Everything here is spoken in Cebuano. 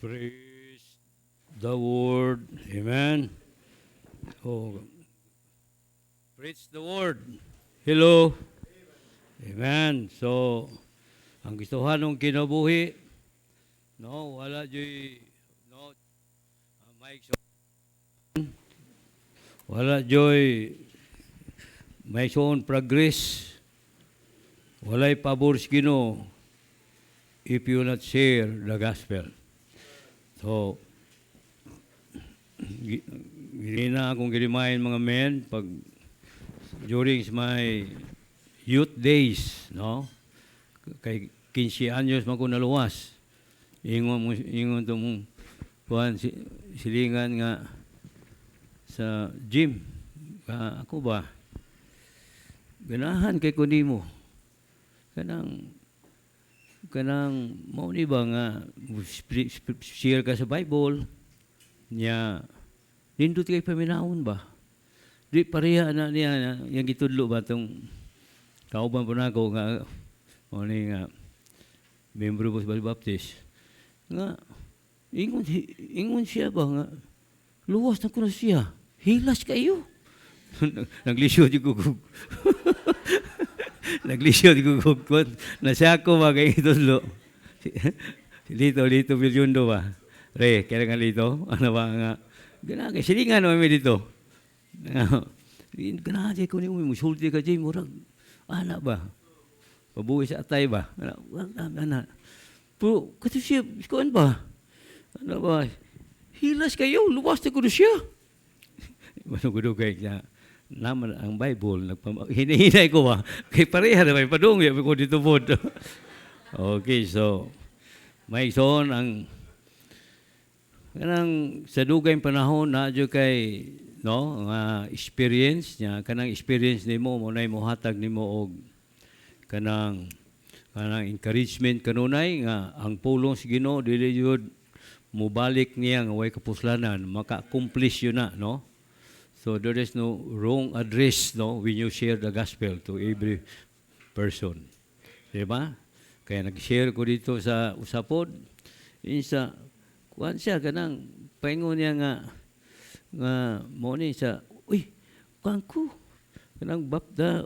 Praise the Word. Amen. Oh, preach the Word. Hello. Amen. So, ang gustuhan ng kinabuhi, no, wala joy, no, Mike, so, wala joy, may own progress, walay pabor sa Ginoo if you not share the gospel. So, gina akong gilimayin, mga men, pag during my youth days, no? Kay 15 anyos man ko naluwas. Ingon mo, ingon to mong kuan si, silingan nga sa gym. Ka, ako ba? Ganahan kay ko nimo. Kanang mao ni ba nga share ka sa Bible niya, nindot kay paminawon ba, di pareha na niya na, yang gitudlo ba tong kauban po nako nga mao ni nga membro po sa Baptist nga ingon siya ba nga luwas na ko na siya, hilas kayo. Naglisod ko kung nasiya ko ba kay itudlo. Lito, Lito Vilyondo ba? Re, kaya nga Lito, ano ba nga? Gana, kay silingan naman mi dito. Gana, ko ni mo, musulti ka dyan, murag, ana ba? Pabuhi sa atay ba? Ana, ana, ana. Pero, kato siya, kuan ba? Ano ba? Hilas kayo, luwas na ko na siya. Manugudugay niya. Naman ang Bible, hinihinay ko ba? Kay pareha na may padung, ko dito po. Okay, so, may son ang kanang sa dugay panahon na jud kay, no, nga experience niya, kanang experience nimo mo nay mohatag nimo og kanang encouragement kanunay nga ang pulong sa Ginoo dili jud mobalik niya nga way kapuslanan, maka-accomplish yun na, no? So there is no wrong address, no, when you share the gospel to every person, di ba? Kaya nag-share ko dito sa Usapod insa kuan siya, kanang paingon niya nga mo ni sa, uy, kuan ko kanang bapda.